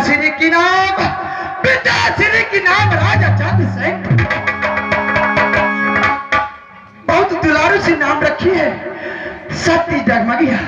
पिताश्री की नाम, पिताश्री की नाम राजा चांद सिंह। बहुत दुलारू सी नाम रखी है, सती डगमगिया।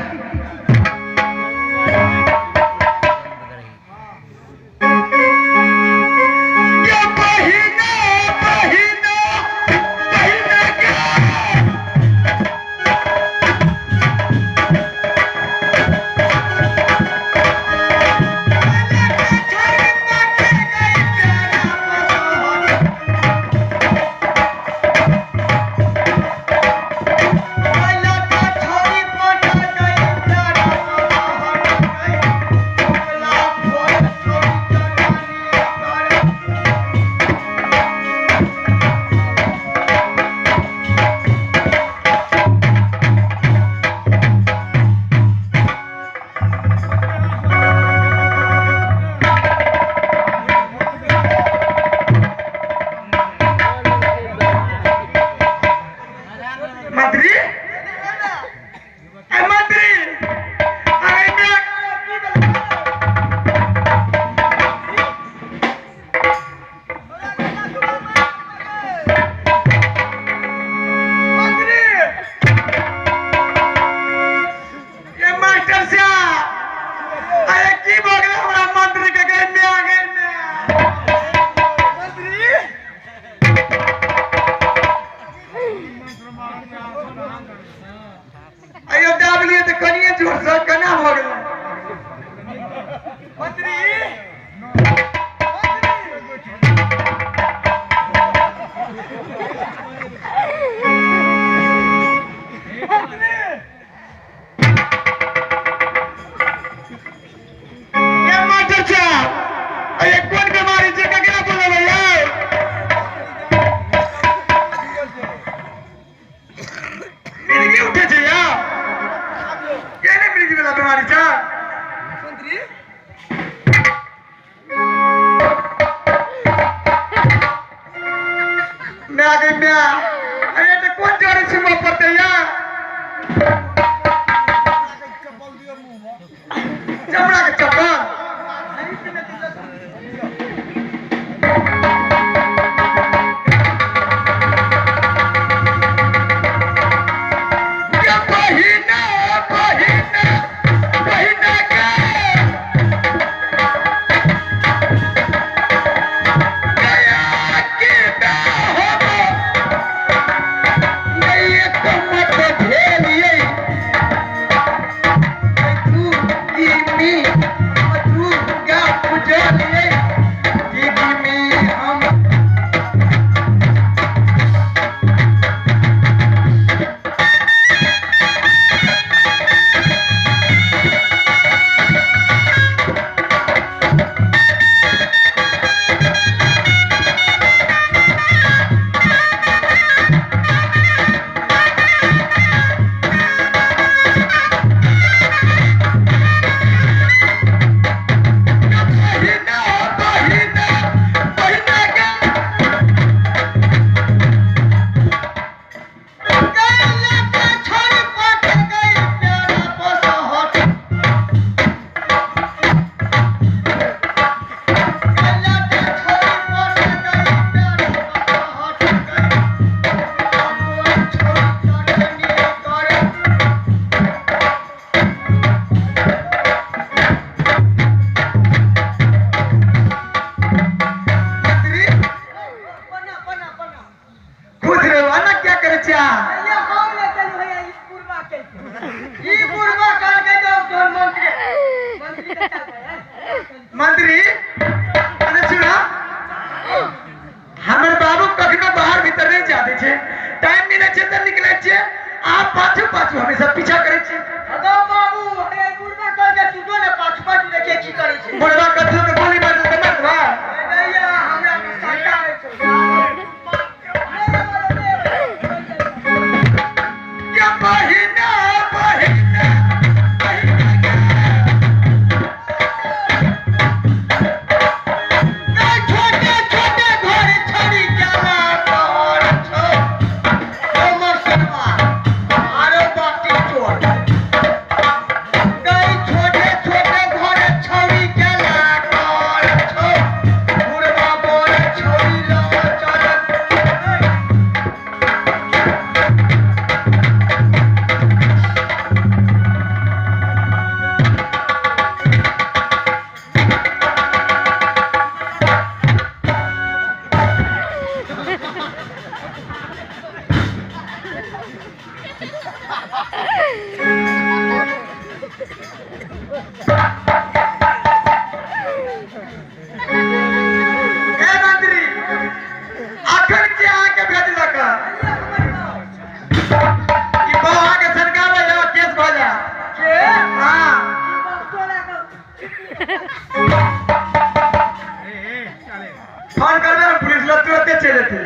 फोन करबे ना पुलिस ला तुरंते चले थे।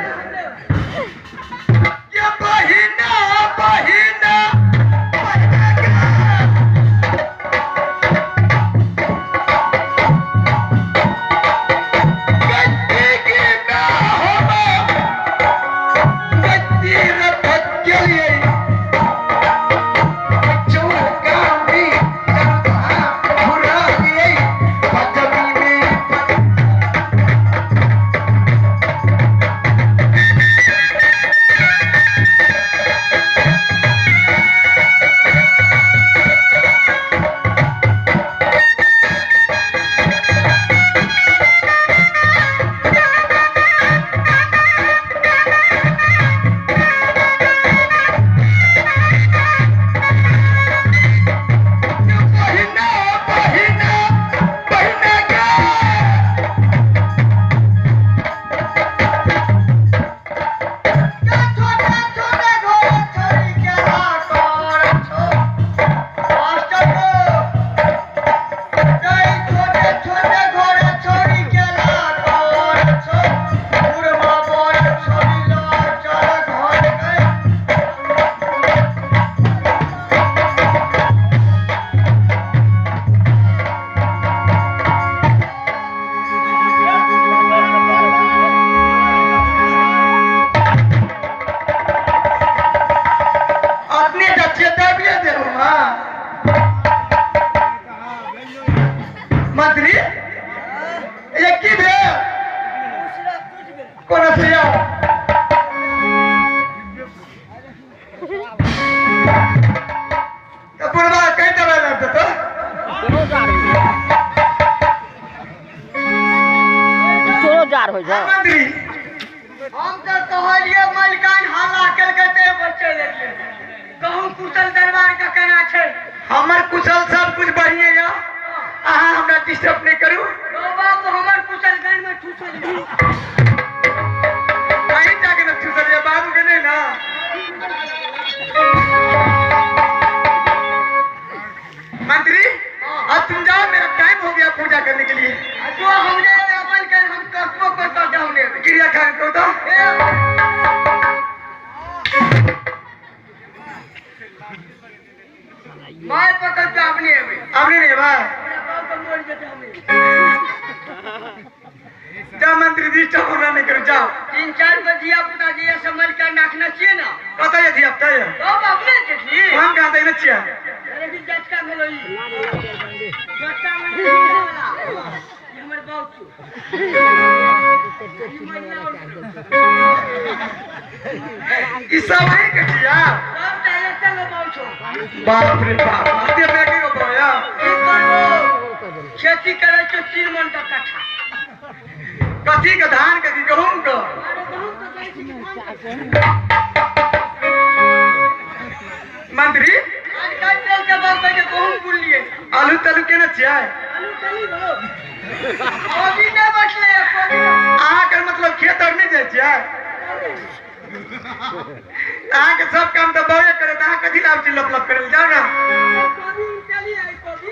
ये बहिना बहिना मंत्री ये की भेल कोना से आओ बुढ़वा कहीं दवाई लगता तो चोरो जार हो जाओ। मंत्री हम तो कहलिए मलकान हल्ला करके ते बच्चे लेलिए कहूं कुशल दरबार का केना छै। हमर कुशल सब कुछ बढ़िया या अहाँ हमरा डिस्टर्ब नहीं करू। बाबू हमर कुशल गन में ठुसल कहीं जाके न ठुसल ये बाबू के नहीं ना। मंत्री अब तुम जाओ, मेरा टाइम हो गया पूजा करने के लिए। जो हमने अपन कर हम कसमो पर तो जाऊने क्रिया खान को तो my पकड़ के अपने अपने नहीं भाई जा मंत्री जी चौकना नहीं करो जाओ। 3-4 गो धिया पुता जी संभल कर नाखना चाहिए ना। कत ये धिया पुता ये तो अपने देखली हम कहां देने छिया। अरे भी जचका भेलो ई जचका में वाला ई हमर बाप छु ई सब है के छिया सब डायरेक्ट लो बाप छु। बाप रे बाप ते बेटी को बोया ई करबो खेती करे तो 3 मन का कट्ठा कथी के धान के गहूम के। मंत्री आज के बाप के गहूम बुनलिए आलू तलू केना छियै। आलू तली हो अभी नै बचले अहाँ के मतलब खेत और नहीं जाइ छियै। अहाँ के सब काम तऽ बौए करे अहाँ कथी लाभ छी लप लप करे जाओ ना। कोबी चली आई कोबी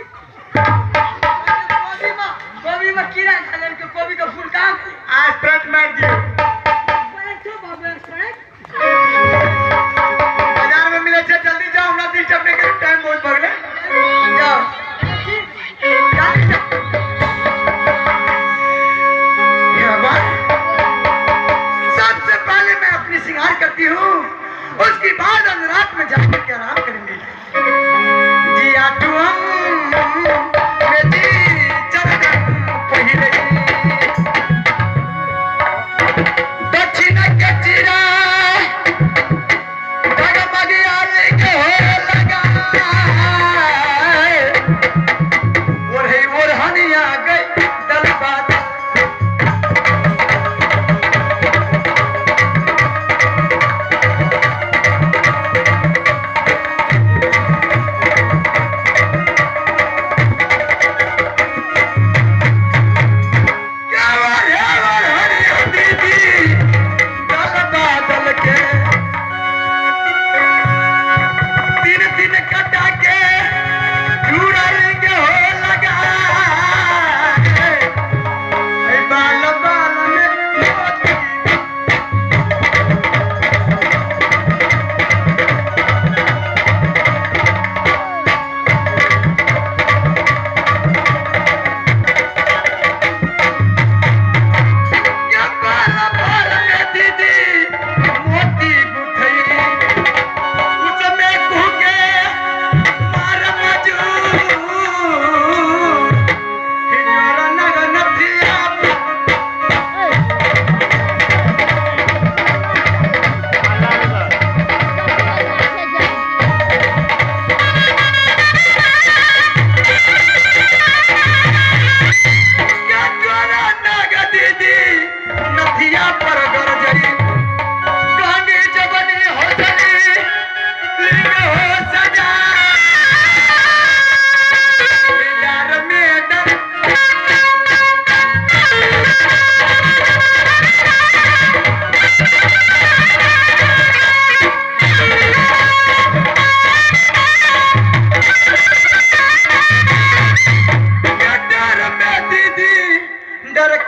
कोबी में कीड़ा खा लेलकै कोबी के फूल कहाँ आज स्प्राइट मार दियो। बाजार में मिले छै जल्दी जाओ हमरा डिस्टर्ब नहीं करू टाइम बहुत भऽ गेलै जाओ जल्दी जाओ। सबसे पहले मैं अपनी श्रृंगार करती हूँ उसके बाद रात में जाकर के आराम करेंगे। जी आटू हम जी चरण पहिले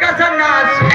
कसम ना।